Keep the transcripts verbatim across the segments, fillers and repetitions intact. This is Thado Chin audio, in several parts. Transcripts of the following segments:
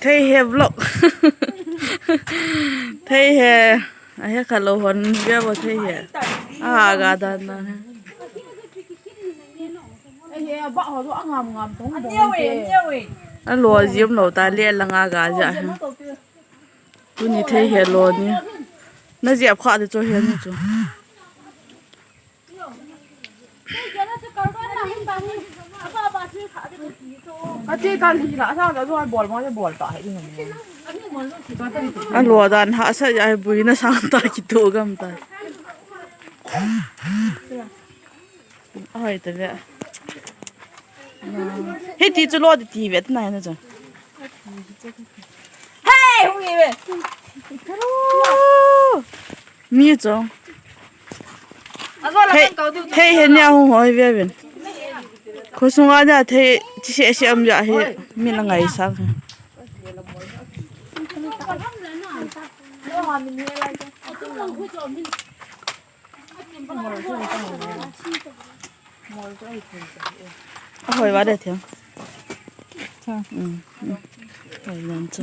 Thei he vlog. Thei he. Ahe kha lo hon ve bo thei he. A ga dan na he. A lo jim lo ta le la nga ga ja he. Tuni thei he lo ni. Na jep kha de cho he ni cho. Ache kal hi la sa da jo bol ma bol ta he ni. A lo dan ha sa ya bui na sang ta ki to gam ta. Ahoi ta ve. Hiti chu lo ti ve ta na na chu. Hey, hung i ve. Mi chu. Thei, thei he nia hung hoi ve vin. Khosunga nia thei chi se se am ja he mi la ngai sa. Ahoi va de thiang. Hoi lan chu.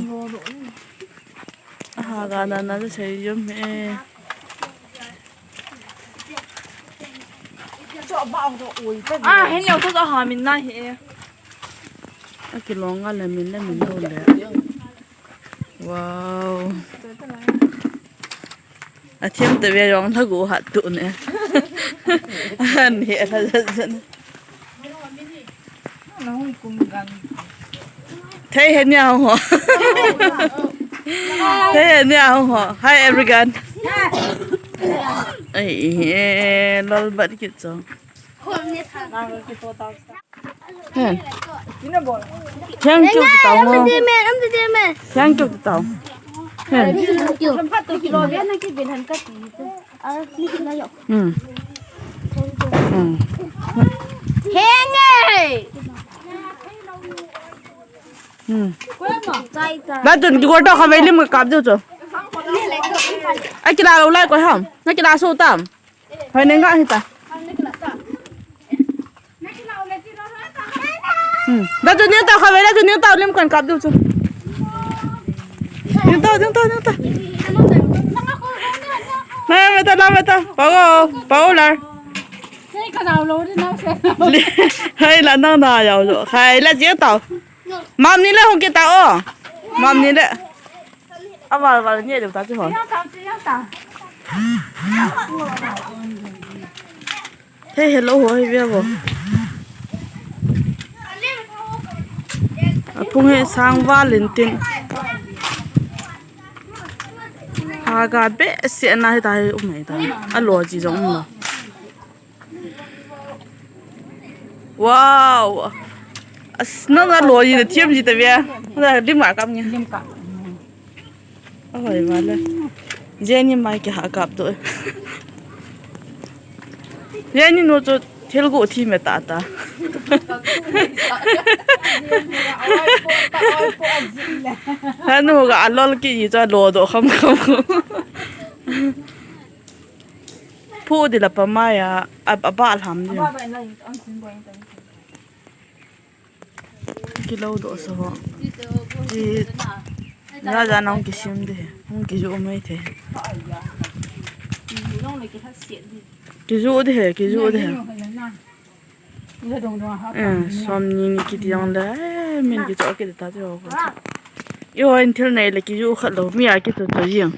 Aha ga na na sei yum e. Ah, hen leo to ha min na he. Akilong a le min le min lo le. Wow. Athiam te ve jong la gu hat tu ne. An he la jan jan. Thei he nia ho. Thei he nia ho. Hi everyone. Ai he lol bat kit so. Hen. Thank you, tao ngo. Thank you, tao. Hen. Hmm. Hmm. Hmm. Ba tun ki gordo kha vei lim kap diu cho. Ai kila lo lai ko ham. Na kila so tam. Hoi neng ga hita. Hmm. Da chu ni ta kha ve, da chu ni ta lim kan kap du chu. Ni ta, ni ta, ni ta. Na me ta, na me ta. Pago, pago lar. Hei, ka dau lo di na se. Hei la na na yau lo. Khai la je ta. Mam ni le hung kita o. Mam ni le. Aval val ni de ta chu hon. He hello ho hi ve bo. Apung he sang val in tin. Ha ga be se na he ta he um he ta. A lo ji jong um lo. Wow. As na na lo ji thiam ji ta ve. Na dim ma kam ni. Dim ka. Ahoi vale. Jenny mai ki ha kap to. Jenny nu chu thil gu thi me ta ta. Hanu ga alol ki i cha lo do kham kham. Phu di la pa mai a, a, a ba lam di. Kilo do so ho. Ki, ya ja nong ki sim de. Hung ki ju mai the. Ki ju de he, ki ju de he. Eh, som ni ni ki ti jong le, eh, min ki cho ki ta jo ko. I ho in thil nei le ki ju khat lo, mi a ki to to jing.